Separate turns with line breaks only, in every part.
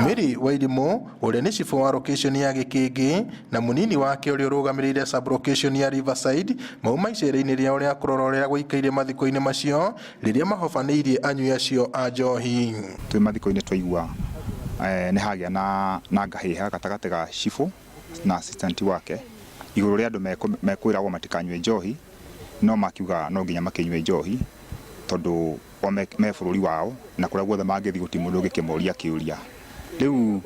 Mary Wairimu ũrĩa nĩ cibũ wa location ya Gĩkĩngĩ na mũnini wake ũrĩa ũrũgamĩrĩire sub location ya Riverside mauma icera-inĩ rĩao rĩa kũrora ũrĩa gũikaire mathiko-inĩ macio rĩrĩa mahobanĩirie anyui acio a njohi.
Twĩ mathiko-inĩ twaigua nĩ hagĩa na ngahĩha gatagatĩ ga cibũ na assistant wake igũrũ rĩa andũ mekwĩragwo matikanyue njohi, no makiuga no nginya makĩnyue njohi tondũ o me bũrũri wao na kũrĩa guothe mangĩthiĩ gũtirĩ mũndũ ũngĩkĩmoria kĩũria. Rĩu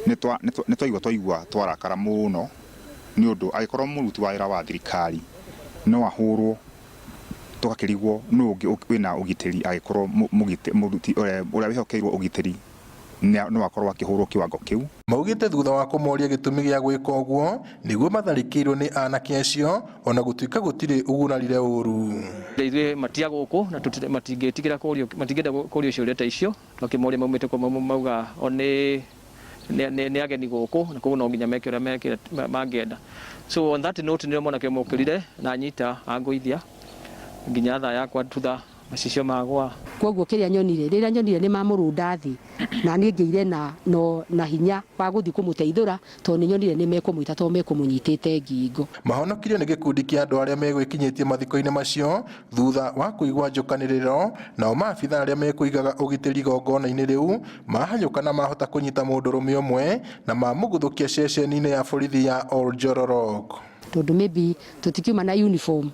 nĩ twaigua twaigua twarakara mũno nĩ ũndũ angĩkorwo mũruti wa wĩra wa thirikari no ahũrwo, tũgakĩrigwo nũ ũngĩ wĩna ũgitĩri angĩkorwo mũruti ũrĩa wĩhokeirwo ũgitĩri no akorwo akĩhũrwo kiwango kĩu.
Maugĩte thutha wa kũmoria gĩtũmi gĩa gwĩka ũguo nĩguo matharĩkĩirwo nĩ anake acio ona gũtuĩka gũtirĩ ũgurarire ũru.
Ithuĩ matia gũkũ na matingĩtigĩra kũrio, matingĩenda kũrio ciũria ta icio. Twakĩmoria maumĩte kũ, mauga o nĩ ageni gũkũ na koguo no nginya meke ũrĩa mangĩenda. So on that note nĩrĩo mwanake ũmwe okĩrire na anyita angũithia nginya thaa yakwa thutha macicio magwa.
Koguo kĩrĩa nyonire, rĩrĩa nyonire nĩ mamũrũnda thĩ, na niĩ ngĩire na hinya wa gũthiĩ kũmũteithũra tondũ nĩ nyonire nĩ mekũmwĩta tondũ mekũmũnyitĩte ngingo.
Mahonokirio nĩ gĩkundi kĩa andũ arĩa megwĩkinyĩtie mathiko-inĩ macio thutha wa kũigua njũkanĩrĩro, nao maabitha arĩa mekũigaga ũgitĩri igongona-inĩ rĩu mahanyũka na mahota kũnyita mũndũrũme ũmwe na mamũguthũkia ceceni-inĩ ya borithi ya Oljororok.
Tondũ maybe tũtikiuma na uniform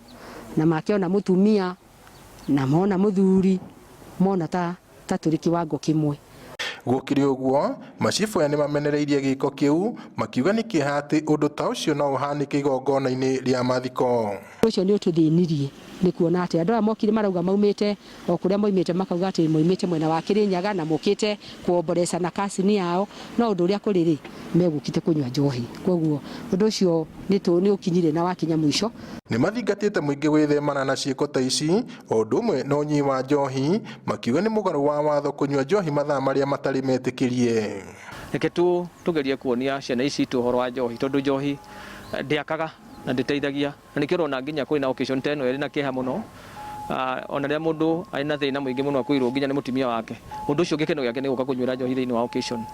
na makĩona mũtumia na mona mũthuri mona ta tũrĩ kiwango kĩmwe.
Gũkĩrĩ ũguo, macibũ aya nĩmamenereirie gĩko kĩu makiuga nĩ kĩeha atĩ ũndũ ta ũcio no ũhanĩke igongona-inĩ rĩa mathiko.
Ũcio nĩ ũtũthĩnirie nĩ kuona atĩ andũ aya mokire marauga maumĩte o kũrĩa moimĩte, makauga atĩ moimĩte mwena wa Kĩrĩnyaga na mokĩte kuomboreca na kacini yao, no ũndũ ũrĩa kũrĩ rĩ, megũkĩte kũnyua njohi. Koguo ũndũ ũcio nĩ ũkinyire na wakinya mũico.
Nĩ mathingatĩte mũingĩ gwĩthemana na ciĩko ta ici o ũndũ ũmwe na ũnyui wa njohi, makiuga nĩ mũgarũ wa watho kũnyua njohi mathaa marĩa matarĩ metĩkĩrie.
Reke tugerie kuonia ciana ici citũ ũhoro wa njohi, tondũ njohi ndĩakaga na ndĩteithagia, na nĩkĩo ũrona nginya kwĩna occasion ta ĩno ĩrĩ na kĩeha mũno. Ona rĩrĩa mũndũ arĩ na thĩna mũingĩ mũno akuĩrwo nginya nĩ mũtumia wake, mũndũ ũcio gĩkeno gĩake nĩ gũka kũnyuĩra njohi thĩinĩ wa occasion.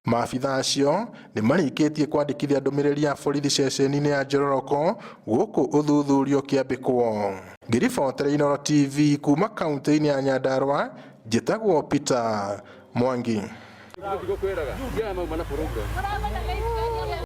Maabitha acio nĩ marĩkĩtie kwandĩkithia ndũmĩrĩri ya borithi ceceni-inĩ ya Njororoko gũkũ ũthuthuria ũkĩambĩkwo. Ngĩribotera Inooro TV kuma kaunti-inĩ ya Nyandarua, njĩtagwo Peter Mwangi.